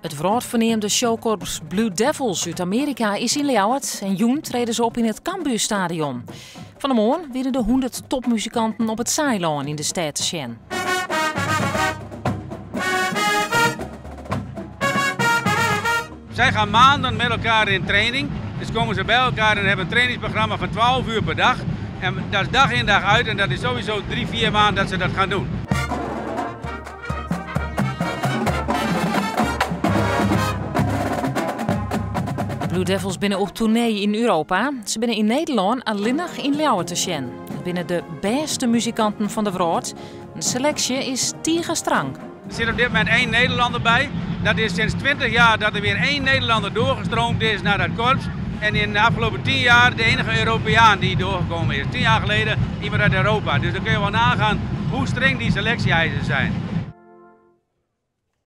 It wrâldferneamde showkorps Blue Devils út Amearika is yn Ljouwert en jûn trede se op yn it Cambuurstadion. Fan 'e moarn wiene de 100 topmuzikanten op it Saailân yn de stêd te sjen. Zij gaan maanden met elkaar in training. Dus komen ze bij elkaar en hebben een trainingsprogramma van 12 uur per dag. En dat is dag in dag uit en dat is sowieso 3, 4 maanden dat ze dat gaan doen. De Blue Devils binne op toernee yn Europa. Se binne yn Nederlân allinnich yn Ljouwert te sjen. It binne de bêste muzikanten fan de wrâld. De seleksje is tige strang. Er zit op dit moment één Nederlander bij. Dat is sinds 20 jaar dat er weer één Nederlander doorgestroomd is naar dat korps. En in de afgelopen 10 jaar de enige Europeaan die doorgekomen is. 10 jaar geleden iemand uit Europa. Dus dan kun je wel nagaan hoe streng die selectie-eisen zijn.